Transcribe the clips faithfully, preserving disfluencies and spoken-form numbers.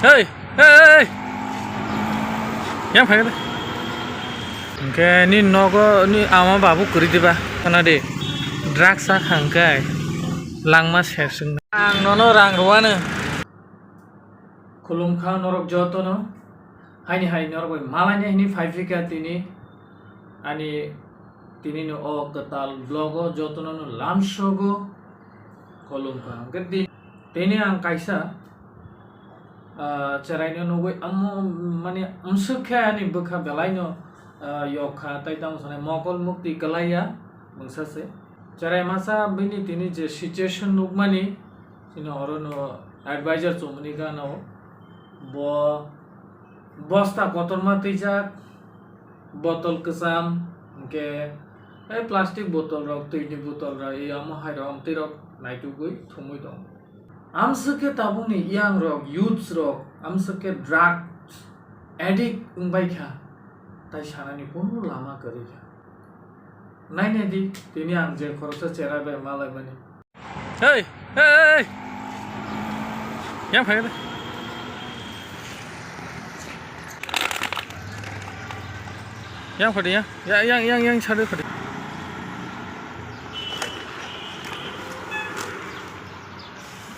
Hey, hey, hey, hey. Yang phai de. Hwnkhe ni nogo ni ama babu kwrwi diba? Khana de. Drugs sa khangkai langma sesung. Ang nono rang rwano. Khulumkha norok jotono. Haini hai norok bai malaina hini phai phika tini. Ani tini no o kwtal vlog o jotono no lamsogo. Khulumkha. Hwnkhe di-, tini ang kaisa ah, cheraino nugwi amo, mani, amswk khe ani bwkha belaino, ah, yok kha, tai tamo sanai mokol mukti kwlaiya mungsa se. Cherai masa bini tini je situation nukmani, chini orono advisor chumani gana o. Bo bosta kotorma twijak, botol kwcham, hwnkhe ei plastic botol rok, twini botol rok, ei amo hai rok, amtwi rok naitugwi thumwi tongo. Amswk khe tabukni young rok, youths rok, amswk khe drugs addict wngbai kha, tai sanani kunu lama kwrwi kha. Nainai di, tini ang je khoroksa chera bai malaimani. Hey, hey, hey, hey. Yang phai de. Yang phai de, yang. Ya, yang, yang, yang, sadu phai de.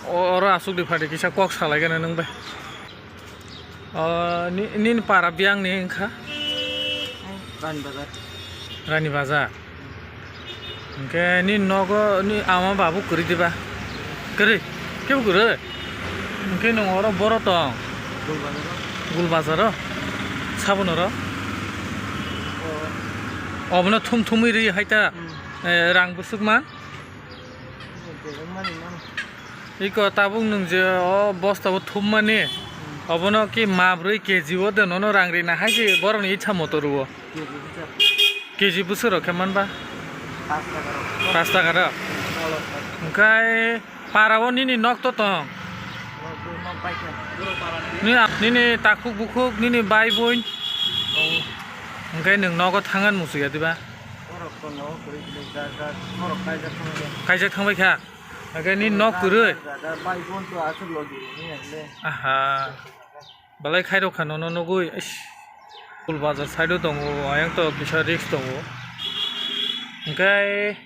O, oro asuk di phai de, kisa kok salai gana nung bai. O, ni, nini para biyang ni wngkha? Rani Bazar. Rani Bazar. Hwnkhe nini nogo ni ama babu kwrwi diba? Kwrwi? Kebo kwrwi? Hwnkhe nwng oro boro tong? Gul Bazar o. Gul Bazar o? Sabon oro? O. Obono thum thumwi rwi hai ta? Hmm. Eh, rang bwswk man? Iko tabuk nwng je o bosta bo thummani, obono ki ma brwi K G o de nono rang rina hai se borokni itha moto rwo. K G bwswk rok khe manba? Paanch taka rok. Paanch taka rok? Hwnkhe para o nini nok to tong? Nok bai khe. Nini, nini takhuk bukhuk, nini bai bun? Hwnkhe nwng nogo thangan muchung ya diba? Borok to nogo kwrwi kwrwi ja, ja, borok kaijak thangbai kha. Kaijak thangbai kha? Hwnkhe ni nok kwrwi? Aha. Belai khairok kha nono nugwi. Ish. Gul Bazar side o tongo, ayang to kisa risk tongo. Hwnkhe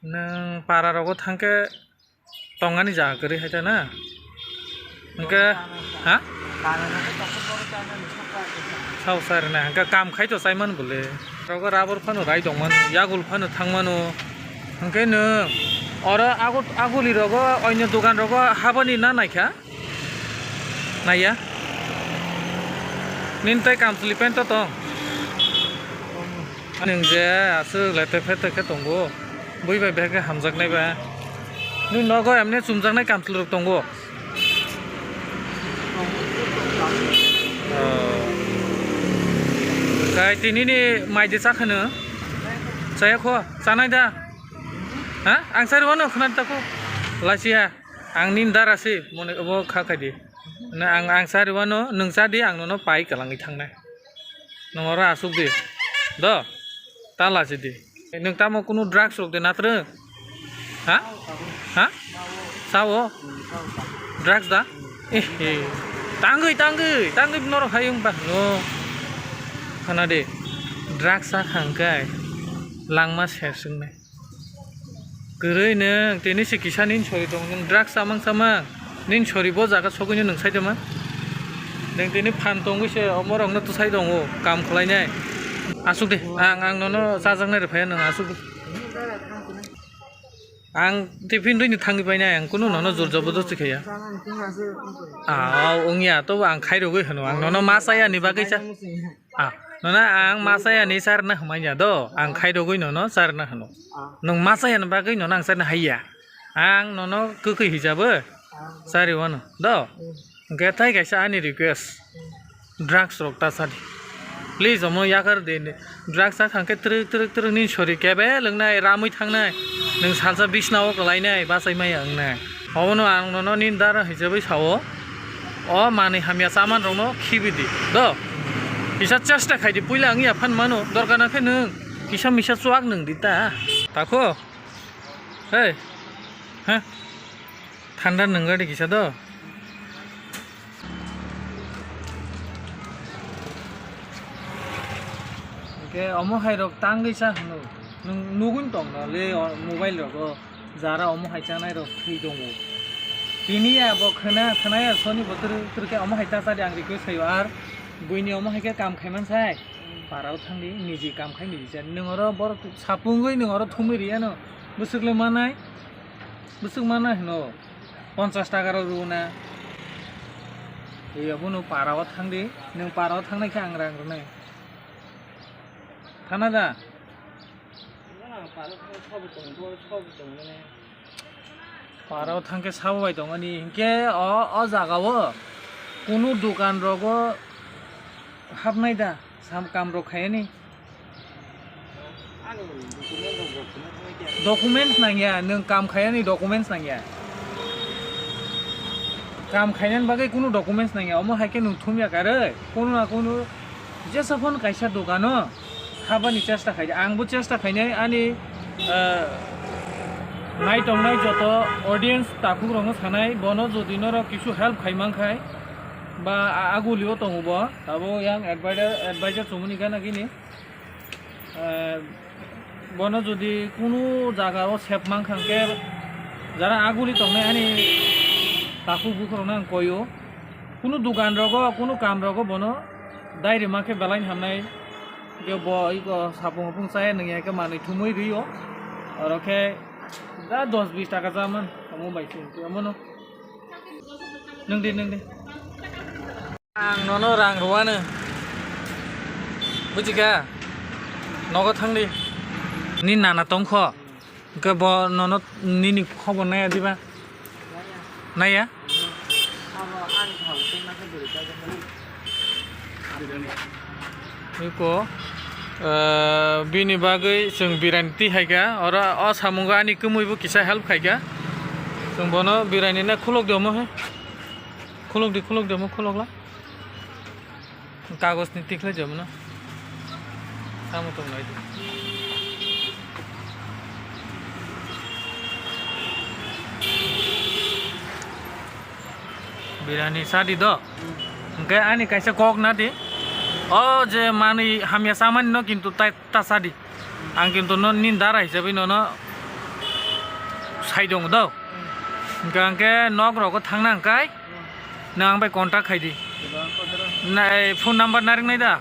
nwng para rogo thangkhe tongani jaga kwrwi hai ta na? Hwnkhe, ha? Sao sai rwna, hwnkhe kam khai to chai mano bole. Rogo rubber phano rai tong mano, yagul phano thang mano. Hwnkhe nwng oro agu-, aguli rogo, oino dogan rogo habani na naikha? Naiya? Nini tai kamchwlwi pant o tong? Nwng je aswk letek phetek khe tongo. Bui bai bihai khe hamjaknai ba. Nini nogo emne chumjaknai kamchwlwi rok tongo? Oh. Kai tini ni mai de cha khwno? Chaya kho? Chanai da? Ha? Ang sari wano khwna tako? Lachiya. Ang nini dara se mone obo kha khai di. Na ang, ang sari wano nwng cha di, ang nono pai kwlangwi thangnai. Nwng oro asuk di. Do. Ta lachi di. Nwng tamo kunu drugs rok de natrwng? Ha? Ha? Sao? Drugs da? Eh, eh. Tangwi, tangwi, tangwi norok hai wng ba. No. Khana de. Drugs sa khang kai. Langma ser swngnai. Kwrwi nwng, tini se kisa nini sori tong, nwng drugs chamang chamang, nini sori bo jaga sogwino nwng sai tongma? Nwng tini phan tongwi se omorokno twsai tongo, kam khlainai. Asuk de, ang, ang nono chajaknai rw phaiya, nwng asuk de. Ang tiffin rwino thangwi painai, ang kunu nono jor jobodosti khaiya. Ah, wngya, tobo ang khairogwi hwno, ang nono ma chayani bagwi cha. Ah, nono ang ma chayani charwna hwnmanya do, ang khairogwi nono charwna hwno. Nwng ma chayani bagwi nono ang charwna haiya. Ang nono kwkwi hijabo chariwano do. Hwnkhe tai kaisa ani request, drugs rok ta chadi. Please, omo yakar de, drugs cha khangkhe twrwk twrwk twrwk nini sori kebel wngnai, ramwi thangnai, nwng salsa bisna o kwlainai, bachai maya wngnai. Obono ang nono nini dara hijabwi sao. O manwi hamya chaman rokno khibi di do. Kisa chesta khai di, puila wngya phan mano, dorkar na khe nwng kisa misa chuak nwng di ta. Tako? Hey. Ha? Thanda nwng gadi kisa do. Khe omo hai rok tangwi cha hwno. Nwng nugwi tong no le o mobile rogo jara omo hai chanai rok thwi tongo. Tini ya bo khwna khwnaya soni bo twrwk twrwk khe omo hai ta cha di ang request khaio ar buini omo hai khe kam khaiman sai. Parao thangdi niji kam khai niji cha. Nwng oro borok sapungwi nwng oro thumwi riyano. Bwswk le manai. Bwswk manai hwno. Ponchas taka rok rwna. Ei abono parao thangdi. Nwng parao thangnai khe ang rang rwnai. Thana da? Parao thangkhe sabo bai tongmani. Hinkhe o, o jagao kunu dukan rogo hapnai da, sam kam rok khaiyani. Documents nangya, nwng kam khaiyani documents nangya. Kam khainani bagwi kunu documents nangya, omo hai khe nwng thumya karwi, kunu na kunu jesa phano kaisa dukano habani chesta khai, angbo chesta khainai ani, ah, naitongnai joto audience takhuk rokno sanai, bono jodi norok kisu help khai mankhai, ba a-, agulio tongo bo, abo yang advisor, advisor chumani gana gini. Eh, bono jodi kunu jaga o sep mankha hwnkhe jara aguli tongnai ani takhuk bukhuk rokno ang koio. Kunu dukan rogo, kunu kam rogo bono dai rima khe belai hamnai. Je bo iko sapung hopung chaya nungya khe manwi thumwi rwio. Oro khe da dos bis taka chaman omo bai se omono. Nwng di, nwng di. Ang nono rang rwano. Buji kha? Nogo thang di. Ni nana tong kho. Hwnkhe bo nono nini khobor naiya diba? Naiya? Iko, eh, bini bagwi chwng birani twi hai kha. Oro o samungo ani kwmwi bo kisa help khai kha. Chwng bono birani na khulok di omo he. Khulok di, khulok di, omo khulok la. Kagoj ni tikhlai jabo no. Tamo tong lai di. Birani sadi do. Hwnkhe ani kaisa kok na di. O je manwi hamya chamani no kintu tai ta sadi. Ang kintu no nini dara hisabe nono sai tongo do. Hwnkhe ang khe nok rogo thangna hwnkhe nwng ang bai contact khai di. Na, eh, phone number naringnai da?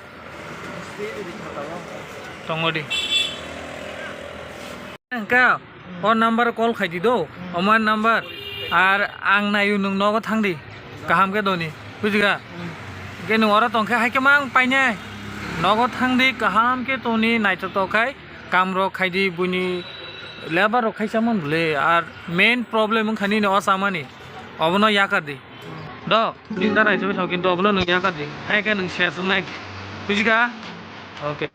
Tongo di. Hwnkhe o number call khai di do. Omo number. Ar ang naio nwng nogo thang di. Kaham khe doni. Buji kha? Hwnkhe nwng oro tong khe hai khe mang painai. Nogo thang di kaham khe toni naithotok khai. Kam rok khai di, buini lebar rok khai chamani bwle, ar main problem wngkha nini o chamani, obono yakar di. Do, nini dara hisabe sao, kintu obono nwng yakar di, hai khe nwng ses wngnai, buji kha? Okay.